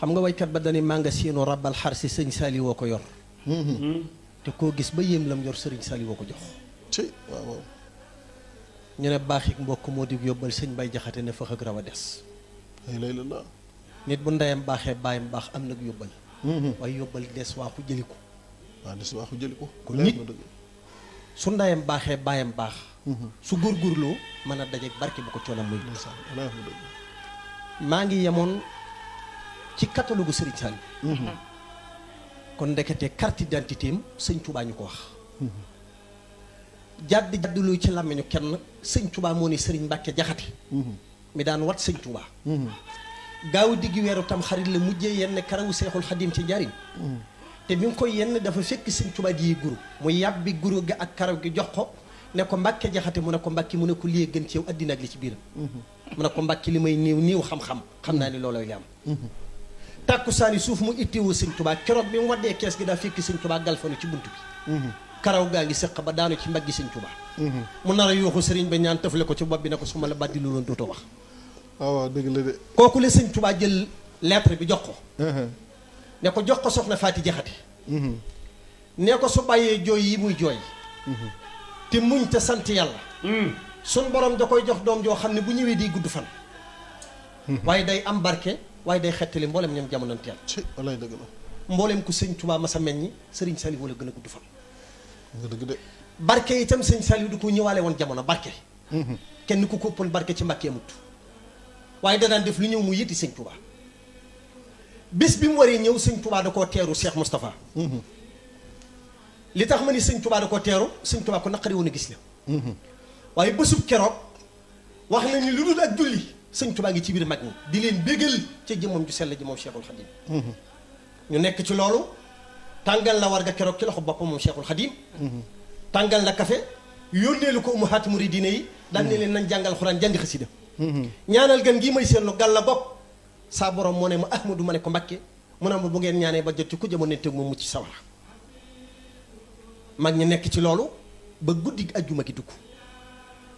xam nga waykat ba dani maa nga séenoo rabal xar si sëñ Sali woo ko yor te koo gis ba yéem lam yor sëriñ Sali woo ko jox ci waaw waaw ñu ne baaxik mbokk moo di yóbbal sëñ Bay Jaxate ne fëx ak raw a des ay lay la nit bu ndeyam baaxee baayam baax am nag yóbbal waaye yóbbal des waaxu jëli ko waaw des waaxu jëli ko ku nit su ndeyam baaxee baayam baax su góorgóorloo mën a dajeek barke bu ko coonam muy maa ngi yemoon ci catalogue Serigne Saliou kon ndekete carte d'identité am sëñ Touba ñu ko wax jàddulu ci làmmiñu kenn sëñ Touba moo ni Serigne Mbacke Jaxate mi daan wat sëñ Touba gaaw diggi weeru tam xarit la mujjee yenn karawu Seexul Xadim ci njariñ te bi mu koy yenn dafa fekk sëñ Touba di guru mu yàbbi guru gi ak karaw gi jox ko ne ko Mbacke Jaxate mu ne ko Mbacke mu ne ko lii gën ci yow addina ak li ci biiram mu ne ko Mbacke li may niiw xam-xam xam naa ni looloo li am tàkku saani suuf mu itteewoo sëñ Touba keroog bi mu waddee kees gi daa fekk sëñ Touba galfanu ci bunt bi karaw gaa ngi sëq ba daanu ci mbaggi sëñ Touba mu nar a yooxu sëriñ ba ñaan tëfale ko ci bopp bi ne ko su ma la bàddi looloon dootoo wax waaw dëgg la de kooku la sëñ Touba jël lettre bi jox ko ne ko jox ko soxna Faati Jaxate ne ko su bàyyee jooy yi muy jooy te muñ te sant yàlla sun borom da koy jox doom joo xam ne bu ñëwee di gudd fan waaye day am barke waaye day xettali mboolem ñoom jamono teel wallaay dëgg la mboolem ku sëñ Touba masa meññi sëriñ Saliou wala gën a gudd fan nga dëgg de barke itam sëñ Saliou du ko ñëwaale woon jamono barke kenn ku ko ëppoon barke ci Mbàkke amut waaye da daan def lu ñëw mu yëtti sëñ Touba bis bi mu waree ñëw sëñ Touba da koo teeru Cheikh Moustapha li tax ma ni sëñ Touba da koo teeru sëñ Touba ko naqari woon a gis la waaye bésub keroog wax na ni lu dul ak julli sëñ Touba ngi ci biir mag ñi di leen bégal ca jëmmam ju sell ji moom Cheikhul Khadim ñu nekk ci loolu tàngal la war ga keroog ci loxo boppam moom Cheikhul Khadim tàngal na kafe yónneelu ko ummahaat muridina yi daan ne leen nañ jàngal xuraan jàngi xasida ñaanal gan gii may seetlu gal la bopp saa borom moo ne ma Ahmadu ma ne ko Mbakke mu ne ma bu ngeen ñaanee ba jot ci ku jamono ne teg moom mucc sawara mag ñi nekk ci loolu ba guddi ajjuma gi dugg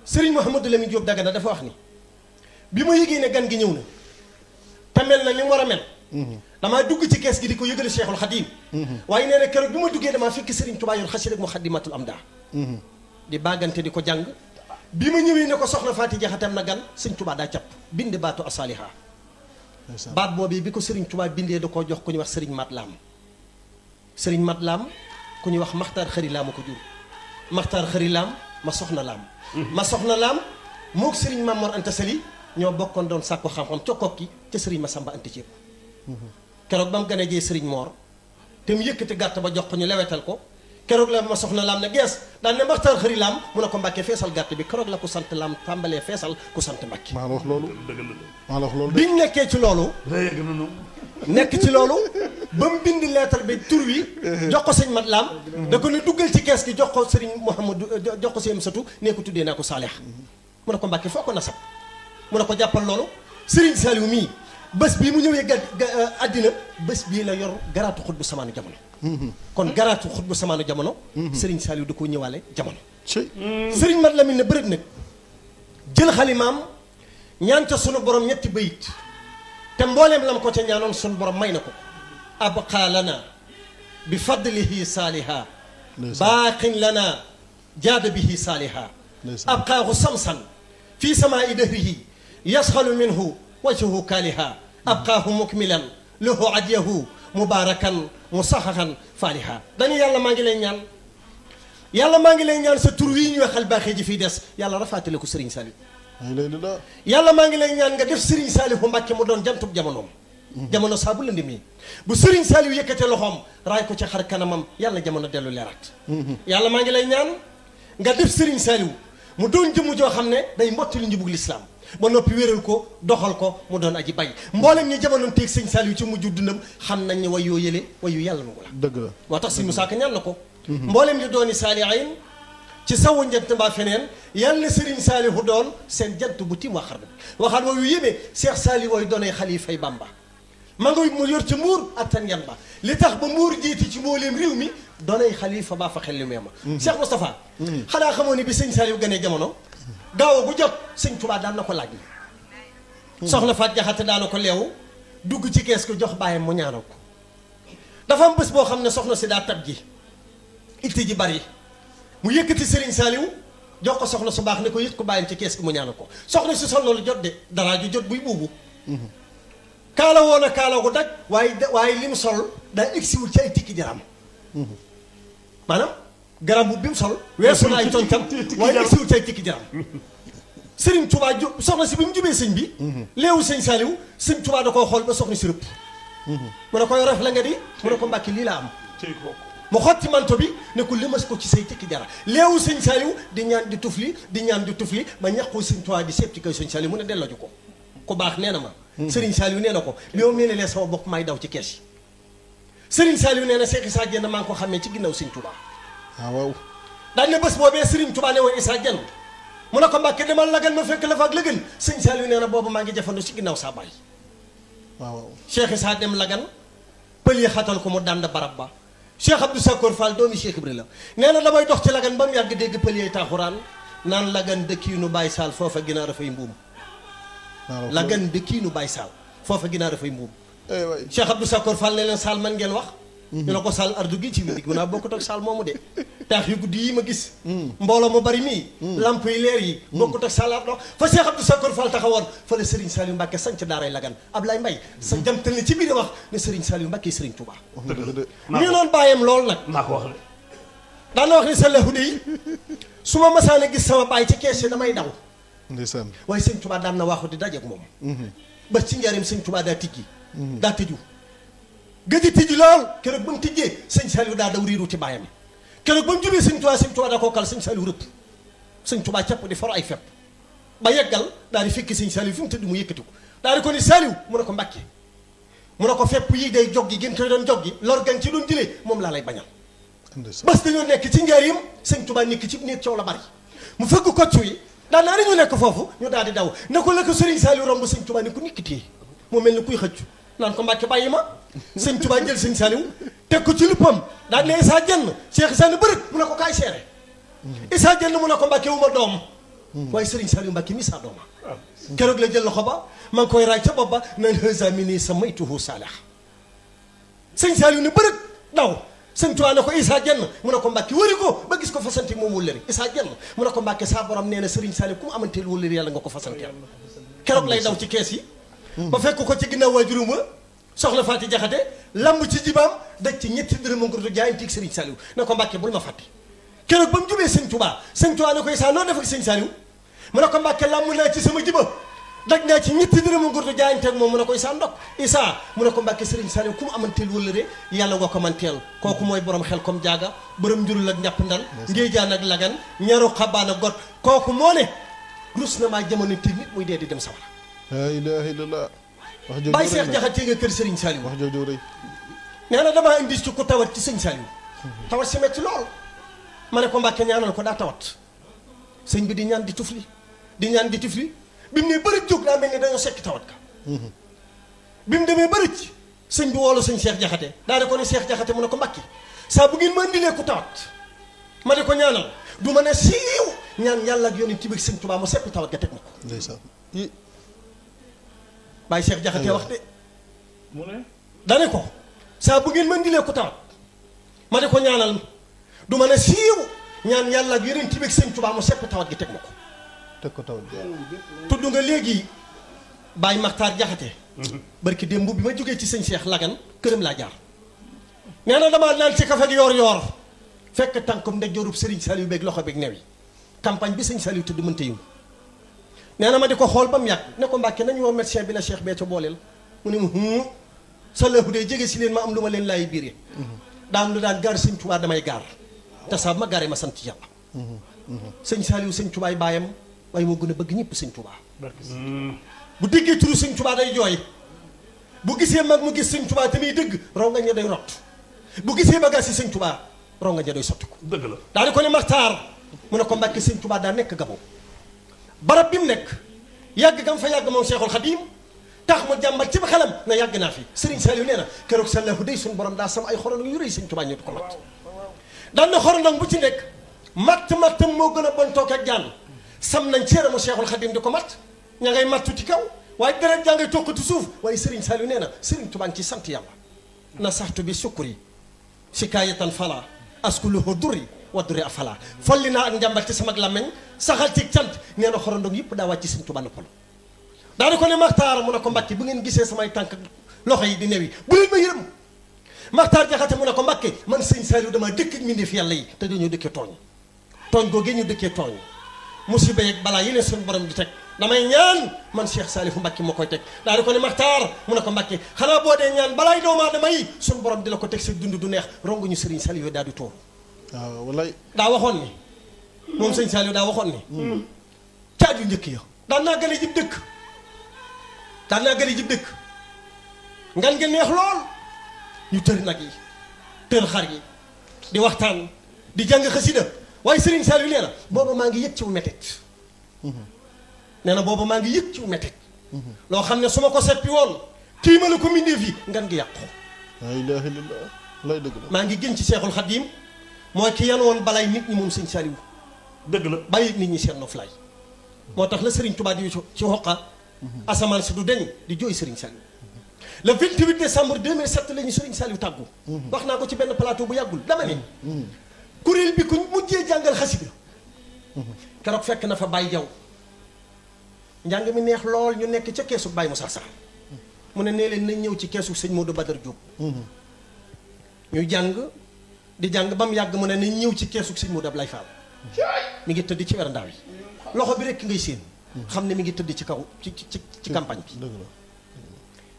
Serigne Mouhamadou Lamine Diop Dagana dafa wax ni bi ma yëgee ne gan gi ñëw na te mel na li mu war a mel damaa dugg ci kees gi di ko yëgale Cheikhul Khadim waaye nee na keroog bi ma duggee damaa fekk Serigne Touba yor xasida ak Muxaddamatul Amda di bàggante di ko jàng bi ma ñëwee ne ko soxna Faati Jaxate am na gan Serigne Touba daa capp bind baatu asaliha baat boobu bi ko Serigne Touba bindee da koo jox ku ñuy wax Serigne Mat Lam Serigne Mat Lam ku ñuy wax Maxtaar Xëri Laam ko jur Maxtaar Xëri Laam ma soxna Laam ma soxna Laam moog Serigne Mamor Anta Sali ñoo bokkoon doon sàkku xam-xam ca kokki ca Serigne Masamba Anta Ceeb keroog ba mu gane jee Serigne Mor te mu yëkkati gàtt ba jox ko ñu lewetal ko keroog la ma soxna Laam ne gees daan ne Maxtaar Xëri Laam mu ne ko Mbàkke feesal gàtt bi keroog la ku sant Laam tàmbalee feesal ku sant Mbàkke maa la wax loolu maa la wax loolu biñ nekkee ci loolu nekk ci loolu ba mu bind lettre bi tur wi jox ko sëñ Mat Laam da ko ne duggal ci kees gi jox ko Serigne Mouhamadou jox ko sëñ Satu nee ko tuddee naa ko Saalix mu ne ko Mbàkke foo ko nasab mu ne ko jàppal loolu Serigne Saliou mii bés bii mu ñëwee àddina bés bii la yor garaatu xutbu samaanu jamono kon garaatu xutbu samaanu jamono Serigne Saliou da ko ñëwaale jamono Serigne Mat Lamin ne bërët nag jël xalimaam ñaan ca sunu borom ñetti bayit te mbooleem lam ko ca ñaanoon sunu borom may na ko abqaa lana bi fadlihi saaliha baaqin lana jaada bihi saaliha abqaahu samsan fi samaa'i dahrihi yasxalu minhu wajhuhu kaaliha abqaahu mukmilan lahu adyahu mubarakan musaxaxan faaliha dañu yàlla maa ngi lay ñaan yàlla maa ngi lay ñaan sa tur wii ñu waxal baaxee ji fii des yàlla rafaatale ko Serigne Saliou yàlla maa ngi lay ñaan nga def Serigne Saliou Mbàkke mu doon jantub jamonoom jamono saa bu lëndëm yi bu Serigne Saliou yëkkate loxoom raay ko ci xar kanamam yàlla jamono dellu leeraat yàlla maa ngi lay ñaan nga def Serigne Saliou mu doon jëmm joo xam ne day mottali njubug lislaam ba noppi wéral ko doxal ko mu doon aji bay mboolem ñi jamono teeg sëñ Saliou ci mujj dundam xam nañ ne way yoo yële wayu yàlla nangu la dëgg la moo tax sëñ Musaa Ka ñaan na ko mboolem li dooni saalihiin ci sawu njant mbaa feneen yàlla na Serigne Saliou doon seen jant bu tiim waa xar bi waxaat wayu yéeme Cheikh Saliou way doonay xalifay Bamba ma nga mu yor ci mbuur attan yan ba li tax ba mbuur jiiti ci mbooleem réew mi doonay xalifa baa fa xel li meema Cheikh Moustapha xanaa xamoo ni bi sëñ Saliou gënee jamono gaaw bu jot sëñ Touba daan na ko laaj soxna Faat Jaxate daan na ko leewu dugg ci kees ko jox bàyyam mu ñaanal ko dafa am bés boo xam ne soxna si daa tab ji itti ji bari mu yëkkati Serigne Saliou jox ko soxna su baax ne ko yët ko bàyyam ci kees gi mu ñaanal ko soxna si sol lu jot de dara ju jot buy buubu kaala woon a kaala ko daj waaye li mu sol daa egsiwul ci ay tikki jaram maanaam garabu bi mu sol weesu na ay toñtam waaye egsiwul ci ay tikki jaram Serigne Touba soxna si bi mu jubee sëñ bi léewu sëñ Saliou sëñ Touba da koo xool ba soxna si rëpp mu ne koy ref la nga di mu ne ko Mbàkke lii laa am mu xotti manto bi ne ko limas ko ci say tikki jara léewu sëñ Saliou di ñaan di tufli ba ñaqoo sëñ Touba di seet ci koy sëñ Saliou mu ne delloo ju ko ku baax nee na ma Serigne Saliou nee na ko li ma menelee sama bopp may daw ci kees yi Serigne Saliou nee na Cheikh Issa Diène maa ngi ko xamee ci ginnaaw sëñ Touba waaw daañu ne bés boobee Serigne Touba ne woon Issa Diène mu ne ko Mbàkke demal lagan ma fekk la fa ak lëgën sëñ Saliou nee na boobu maa ngi jafandu ci ginnaaw saa baay waaw Cheikh Issa dem lagan pël yi xatal ko mu dànd barab ba Cheikh Abdou Sakor Fall doomi Cheikh Ibrahima nee na damay dox ci lagan ba mu yàgg dégg pël yi taaxuraan naan lagan dëkkiinu Baye Sall foofa ginaar dafay mbuum lagan dëkkiinu Baye Sall foofa ginaar dafay mbuum Cheikh Abdou Sakor Fall ne leen Sall man ngeen wax ñu ne ko Sall ardu gi ci biir mun naa bokkut ak Sall moomu de taax yu guddi yi ma gis mbooloo mu bari mii lamp yi leer yi bokkut ak Sall ardo fa Cheikh Abdou Sakor Fall taxawoon fa la Serigne Saliou Mbacke sanc daaray lagan Ablaye Mbaye sa jamtal ni ci biir wax ne Serigne Saliou Mbacke Serigne Touba ñu noon bàyyam lool nag maa ko wax de daana wax ni sa lahu de su ma masaane gis sama baay ci kees yi damay daw ndeysaan waaye sëñ Touba daan na waxu di dajeek moom ba ci njaareem sëñ Touba daa tijji daa tëju gëj a tijji lool keroog ba mu tijjee sëñ Saliou daa daw riiru ci baayam keroog ba mu jubee sëñ Touba da koo kal sëñ Saliou rëpp sëñ Touba capp di for ay fepp ba yeggal daal di fekki sëñ Saliou fi mu tëdd mu yëkkati ko daal di ko ni Saliou mu ne ko Mbàkke mu ne ko fepp yi day jog gi gën koy doon jog gi lor gan ci doon jëlee moom laa lay bañal bas dañoo nekk ci njaareem sëñ Touba nekk ci néeg coow la bari mu fëgg kocc yi daan naa ñu nekk foofu ñu daal di daw ne ko la ko sëriñ Saliou romb sëñ Touba ni ku nikkitee moo mel ni kuy xëccu naan ko Mbàkke bàyyi ma sëñ Touba jël sëñ Saliou teg ko ci luppam daal ne Issa Diène Cheikh Issa ne bërët mu ne ko kaay seere Issa Diène mu ne ko Mbàkke wu ma doom waaye sëriñ Saliou Mbàkke mi saa dooma keroog la jël loxo ba maa ngi koy raay ca bopp ba nan hasa mi nii sa maytuhu saalih sëñ Saliou ne bërët daw sëñ Touba ne ko Issa Diène mu ne ko Mbàkke wëri ko ba gis ko fasanti moom wëllëri Issa Diène mu ne ko Mbàkke saa borom nee na sëriñ Saliou ku mu amanteel wëllëri yàlla nga ko fasanteel keroog lay daw ci kees yi ba fekk ko ci ginnaaw waajurum wa soxna Faati Jaxate lamb ci jibaam daj ci ñetti dërëm ngurdu jaayanteeg sëriñ Saliou ne ko Mbàkke bul ma fàtte keroog ba mu jubee sëñ Touba ne ko Issa noo def ak sëñ Saliou mu ne ko Mbàkke lamb naa ci sama jiba daj naa ci ñetti dërëm ngurdu jaayanteeg moom mu ne ko Issa ndok Issa mu ne ko Mbàkke sëriñ Saliou ku mu amanteel wëllëre yàlla nga ko manteel kooku mooy borom xel comme jaaga borom njurul ak njàpp ndal ngéejaan ak lagan ñaru xabaan ak got kooku moo ne rus na maa jamono ti nit muy dee di dem sawara la ilaha illallah wax jooju Baye Cheikh Jaxate nga kër Serigne Saliou wax jooju rëy nee na damaa indi ci ku tawat ci sëñ Saliou tawat si metti lool ma ne ko Mbàkke ñaanal ko daa tawat sëñ bi di ñaan di tufli di ñaan di tufli bi mu ne bëri jóg daa mel ni dañoo sekki tawat ka bi mu demee bëri ci sëñ bi woolu sëñ Cheikh Jaxate daa di ko ne Cheikh Jaxate mu ne ko Mbàkke saa bu ngeen ma indilee ku tawat ma di ko ñaanal du ma ne siiw ñaan yàlla ak yonent bi sëñ Touba mu seppi tawat ga teg ma ko ndeysaan Baye Cheikh Jaxate wax de mu ne dane ko saa bu ngeen mën dilee ko tawat ma di ko ñaanal du ma ne siiw ñaan yàlla ak yonent bi sëñ Touba mu sepp tawat gi teg ma ko teg ko tawat tudd nga léegi Baye Makhtar Jaxate barki démb bi ma jógee ci sëñ Cheikh Lagan këram laa jaar nee na damaa naan ci kafe gi yoor fekk tànkum nde jorub Serigne Saliou beeg loxo beeg new yi campagne bi sëñ Saliou tudd mënta yëngu nee na ma di ko xool ba mu yàgg ne ko Mbàkke nañu woo médecin bi la Cheikh Béthio booleel mu ne ma sa lëfu de jege si leen ma am lu ma leen laay biiree daam lu daan gaar sëñ Touba damay gaar te saa ma gaaree ma sant yàlla sëñ Saliou sëñ Touba ay baayam waaye moo gën a bëgg ñëpp sëñ Touba bu déggee turu sëñ Touba day jooy bu gisee mag mu gis sëñ Touba te muy dëgg rongañ ña day rot bu gisee bagage si sëñ Touba rongañ ña day sotti ko dëgg la daa di ko ne Maxtaar mu ne ko Mbàkke sëñ Touba daa nekk Gabon barab bi mu nekk yàgg gam fa yàgg moom Cheikhul Khadim tax mu jàmbat ci ba xelam na yàgg naa fi Serigne Saliou nee na keroog sallahu day suñu borom daa sam ay xorondong yu rëy sëñ Touba ñu di ko matt daan na xorondong bu ci nekk mattam moo gën a bon toog ak jaan sam nañ ceeramu Cheikhul Khadim di ko matt ña ngay mattu ci kaw waaye deret jaa ngay tokkati suuf waaye Serigne Saliou nee na Serigne Touba ci sant yàlla na saxtu bi sukuri shikaayatan fala askuluhu duri wa duri afala folli naa ak njàmbat ci sama làmmeñ saxal ci cant nee na xorondong yëpp daa wàcc Serigne Touba noppalu daana ko ne Maxtaar mu ne ko Mbàkke bu ngeen gisee samay tànk loxo yi di newi bu leen ma yërëm Maxtaar Jaxate mu ne ko Mbàkke man Serigne Saliou dama dëkk ak mbindeef yàlla yi te dañoo dëkkee tooñ googee ñu dëkkee tooñ musiba yeeg balaa yi leen suñu borom di teg damay ñaan man Cheikh Salifou Mbacke moo koy teg daal di ko ne Maxtaar mu ne ko Mbacke xanaa boo dee ñaan balaay doomu aadama yi suñu borom di la ko teg sa dund du neex rongu ñu Serigne Saliou daal di tuur. waaw wallaay. daa waxoon ni moom Serigne Saliou daa waxoon ni. caaj yu njëkk ya daan naa gële jib dëkk ngan ngeen neex lool ñu tër nag yi tër xar yi di waxtaan di jàng xasida waaye Serigne Saliou nee na booba maa ngi yëg ci wu métit nee na booba maa ngi yëg ci wu métit loo xam ne su ma ko seppi woon kii ma la ko mbindéef yi ngan gi yàqu. la ilaha illallah lay dëgg la. maa ngi gën ci Seexul Xadiim mooy ki yan woon balay nit ñi moom Serigne Saliou dëgg la bàyyi nit ñi seen noflaay moo tax la Serigne Touba di ci xoqa asamaan si du deñ di jooy Serigne Saliou le 28 décembre 2007 la ñu Serigne Saliou tàggu. wax naa ko ci benn plateau bu yàggul dama ne. kuréel bi ku mujjee jàngal xasida keroog fekk na fa Baye Jaw njàng mi neex lool ñu nekk ca keesu Baye Moussa Sarr mu ne nee leen nañ ñëw ci keesu sëñ Modou Badar Diop. ñu jàng di jàng ba mu yàgg mu ne nañ ñëw ci keesu sëñ Modou Ablaye Fall mi ngi tëdd ci werandaaw yi loxo bi rekk ngay séen xam ne mi ngi tëdd ci kaw ci campagne bi.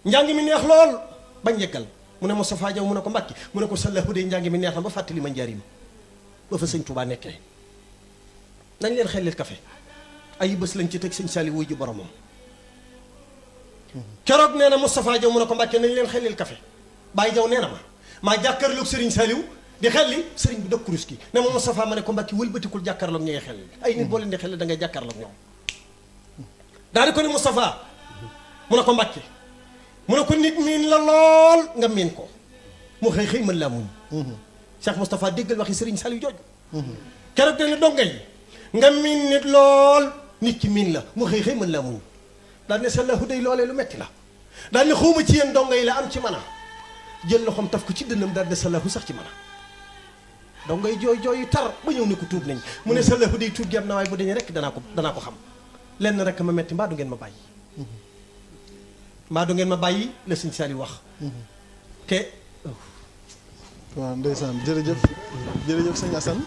njàng mi neex lool bañ yeggal mu ne Moustapha Diaw mu ne ko Mbàkke mu ne ko sallahu de njàng mi neex na ba fàttali ma njariñ ba fa sëñ Touba nekkee nañ leen xellil café ay bés lañ ci teg sëñ Saliou wuy ji boromam keroog nee na Moustapha Diaw mu ne ko Mbàkke nañ leen xellil café Baye Diaw nee na maa jàkkaarloog Serigne Saliou di xelli Serigne bi dog kurus gi ne ma Moustapha ma ne ko Mbàkke wëlbatikul jàkkaarloog ñi ngay xelli ay nit boo leen di xelli da ngay jàkkaarloog ñoom daal di ko ne Moustapha mu ne ko Mbàkke mu ne ko nit miin la lool nga miin ko mu xëy mën laa muñ Cheikh Moustapha déggal waxi Serigne Saliou jooju keroog dana donga yi nga miin nit lool nit ki miin la mu xëy mën laa muñ daal ne sallahu day loolee lu metti la daal ne xawma ci yéen donga yi la am ci mën a jël loxoom taf ko ci dënnam daal ne sallahu sax ci mën a donga yi jooy yu tar ba ñëw ne ko tuub nañ mu ne sallahu day tuub gi am na waaye bu dañu rek danaa ko xam lenn rek ma metti mbaa du ngeen ma bàyyi mbaa du ngeen ma bàyyi la Serigne Saliou wax te waaw ndeysaan jërëjëf sëñ Assane